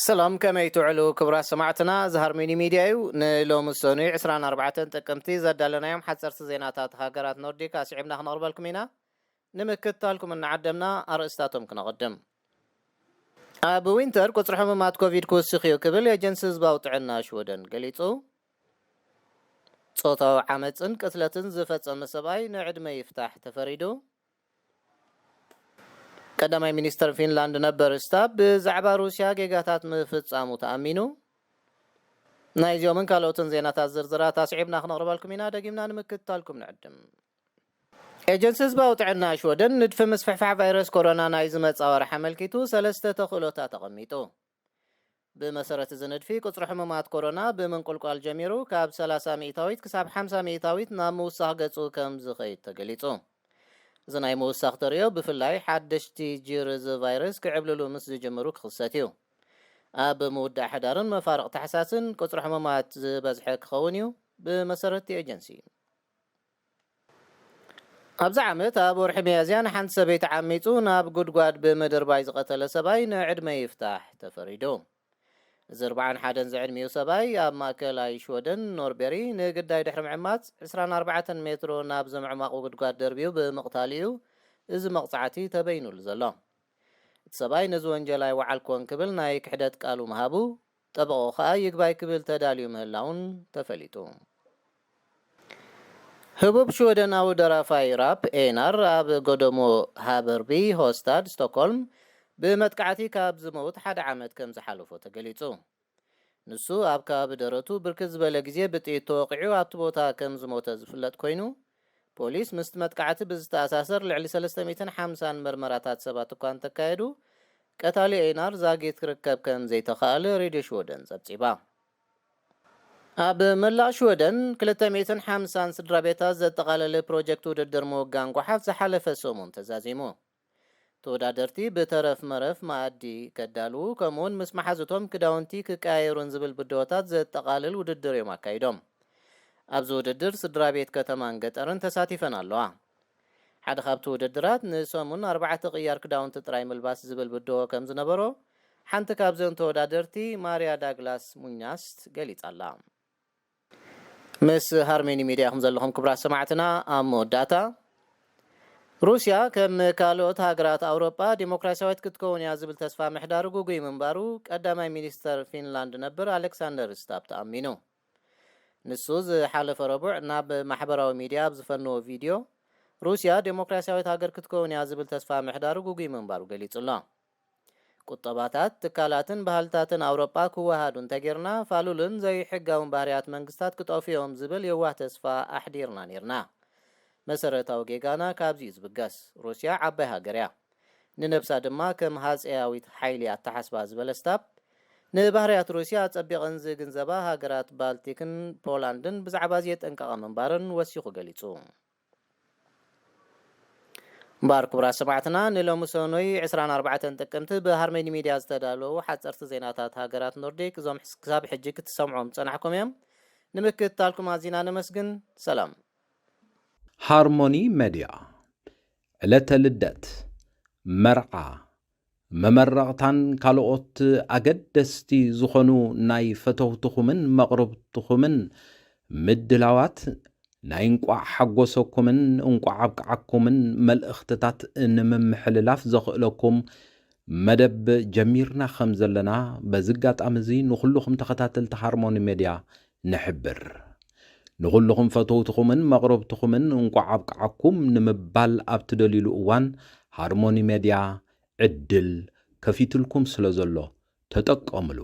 ሰላም፣ ከመይ ትውዕሉ ክቡራት ሰማዕትና? እዚ ሃርሞኒ ሚድያ እዩ። ንሎሚ ሰኑይ ዕስራን ኣርባዕተን ጥቅምቲ ዘዳለናዮም ሓፀርቲ ዜናታት ሃገራት ኖርዲክ ኣስዒብና ክነቕርበልኩም ኢና። ንምክትታልኩም እናዓደምና ኣርእስታቶም ክነቕድም። ኣብ ዊንተር ቁፅሪ ሕሙማት ኮቪድ ክውስኽ እዩ ክብል ኤጀንሲ ህዝባዊ ጥዕና ሽወደን ገሊፁ። ጾታዊ ዓመፅን ቅትለትን ዝፈፀመ ሰብኣይ ንዕድመ ይፍታሕ ተፈሪዱ። ቀዳማይ ሚኒስተር ፊንላንድ ነበር ስታብ ብዛዕባ ሩስያ ጌጋታት ምፍጻሙ ተኣሚኑ። ናይዚኦምን ካልኦትን ዜናታት ዝርዝራት ኣስዒብና ክነቕርበልኩም ኢና። ደጊምና ንምክትታልኩም ንዕድም። ኤጀንሲ ህዝባዊ ጥዕና ሽወደን ንድፊ ምስፍሕፋሕ ቫይረስ ኮሮና ናይ ዝመጻ ወርሒ ኣመልኪቱ ሰለስተ ተኽእሎታት ኣቐሚጡ። ብመሰረት እዚ ንድፊ፣ ቁጽሪ ሕሙማት ኮሮና ብምንቁልቋል ጀሚሩ ካብ ሰላሳ ሚእታዊት ክሳብ ሓምሳ ሚእታዊት ናብ ምውሳኽ ገጹ ከም ዝኸይድ ተገሊጹ። እዚ ናይ ምውሳኽ ተርእዮ ብፍላይ ሓደሽቲ ጅር እዚ ቫይረስ ክዕብልሉ ምስ ዝጅምሩ ክኽሰት እዩ። ኣብ ምውዳእ ሕዳርን መፋርቕ ታሕሳስን ቁጽሪ ሕሙማት ዝበዝሐ ክኸውን እዩ፣ ብመሰረት እቲ ኤጀንሲ። ኣብዚ ዓመት ኣብ ወርሒ ሚያዝያ ንሓንቲ ሰበይቲ ዓሚጹ ናብ ጉድጓድ ብምድርባይ ዝቐተለ ሰብኣይ ንዕድመ ይፍታሕ ተፈሪዱ። እዚ ኣርባዓን ሓደን ዝዕድሚኡ ሰብኣይ ኣብ ማእከላይ ሽወደን ኖርቤሪ ንግዳይ ድሕሪ ምዕማጽ ዕስራን ኣርባዕተን ሜትሮ ናብ ዘምዕማቑ ጉድጓድ ደርቢዩ ብምቕታሉ እዩ እዚ መቕጻዕቲ ተበይኑሉ ዘሎ። እቲ ሰብኣይ ነዚ ወንጀል ኣይወዓልኩዎን ክብል ናይ ክሕደት ቃሉ ምሃቡ፣ ጠበቕኡ ከኣ ይግባይ ክብል ተዳልዩ ምህላውን ተፈሊጡ። ህቡብ ሽወደናዊ ደራፋይ ራፕ ኤናር ኣብ ጎደሞ ሃበርቢ ሆስታድ ስቶክሆልም ብመጥቃዕቲ ካብ ዝመውት ሓደ ዓመት ከም ዝሓለፎ ተገሊጹ። ንሱ ኣብ ከባቢ ደረቱ ብርክት ዝበለ ግዜ ብጥይት ተወቒዑ ኣብቲ ቦታ ከም ዝሞተ ዝፍለጥ ኮይኑ፣ ፖሊስ ምስቲ መጥቃዕቲ ብዝተኣሳሰር ልዕሊ ሰለስተ ሚእትን ሓምሳን መርመራታት ሰባት እኳ እንተካየዱ፣ ቀታሊ ኤናር ዛጊት ክርከብ ከም ዘይተኻእለ ሬድዮ ሽወደን ጸብጺባ። ኣብ መላእ ሽወደን ክልተ ሚእትን ሓምሳን ስድራ ቤታት ዘጠቓለለ ፕሮጀክት ውድድር ምውጋን ጓሓፍ ዝሓለፈ ሰሙን ተዛዚሙ። ተወዳደርቲ ብተረፍ መረፍ መኣዲ ከዳልዉ፣ ከምኡውን ምስ መሓዙቶም ክዳውንቲ ክቀያየሩን ዝብል ብድሆታት ዘጠቓልል ውድድር እዮም ኣካይዶም። ኣብዚ ውድድር ስድራ ቤት ከተማን ገጠርን ተሳቲፈን ኣለዋ። ሓደ ካብቲ ውድድራት ንሰሙን ኣርባዕተ ቅያር ክዳውንቲ ጥራይ ምልባስ ዝብል ብድሆ ከም ዝነበሮ፣ ሓንቲ ካብዘን ተወዳደርቲ ማርያ ዳግላስ ሙኛስት ገሊጻ ኣላ። ምስ ሃርሜኒ ሚድያ ኢኹም ዘለኹም ክቡራት ሰማዕትና። ኣብ መወዳእታ፣ ሩስያ ከም ካልኦት ሃገራት ኣውሮጳ ዲሞክራሲያዊት ክትከውን እያ ዝብል ተስፋ ምሕዳሩ ግጉይ ምንባሩ ቀዳማይ ሚኒስተር ፊንላንድ ነበር ኣሌክሳንደር ስታብ ተኣሚኑ። ንሱ ዝሓለፈ ረቡዕ ናብ ማሕበራዊ ሚድያ ኣብ ዝፈነዎ ቪድዮ፣ ሩስያ ዴሞክራሲያዊት ሃገር ክትከውን እያ ዝብል ተስፋ ምሕዳሩ ግጉይ ምንባሩ ገሊጹ ኣሎ። ቁጠባታት፣ ትካላትን ባህልታትን ኣውሮጳ ክወሃዱ እንተጌርና፣ ፋሉልን ዘይሕጋውን ባህርያት መንግስታት ክጠፍኡ እዮም ዝብል የዋህ ተስፋ ኣሕዲርና ኔርና። መሰረታዊ ጌጋና ካብዚ እዩ ዝብገስ። ሩስያ ዓባይ ሃገር እያ። ንነብሳ ድማ ከም ሃጸያዊት ሓይሊ ኣተሓስባ ዝበለ ስታፕ፣ ንባህርያት ሩስያ ኣጸቢቐን ዝግንዘባ ሃገራት ባልቲክን ፖላንድን ብዛዕባ እዚ የጠንቀቓ ምንባረን ወሲኹ ገሊጹ። እምበኣር ክቡራት ሰማዕትና፣ ንሎሚ ሰኑይ ዕስራን ኣርባዕተን ጥቅምቲ ብሃርመኒ ሚድያ ዝተዳለዉ ሓጸርቲ ዜናታት ሃገራት ኖርዲክ እዞም ክሳብ ሕጂ ክትሰምዖም ዝጸናሕኩም እዮም። ንምክትታልኩም ኣዚና ነመስግን። ሰላም። ሃርሞኒ መድያ፣ ዕለተ ልደት፣ መርዓ፣ መመረቕታን ካልኦት ኣገደስቲ ዝኾኑ ናይ ፈተውትኹምን መቕርብትኹምን ምድላዋት ናይ እንቋዕ ሓጎሰኩምን እንቋዕ ኣብቅዓኩምን መልእኽትታት ንምምሕልላፍ ዘኽእለኩም መደብ ጀሚርና ከም ዘለና በዚ ኣጋጣሚ እዚ ንኹልኹም ተኸታተልቲ ሃርሞኒ ሜድያ ንሕብር። ንኹልኹም ፈተውትኹምን መቕረብትኹምን እንቋዕ ኣብቅዓኩም ንምባል ኣብ ትደልዩሉ እዋን ሃርሞኒ ሜድያ ዕድል ከፊትልኩም ስለ ዘሎ ተጠቀምሉ።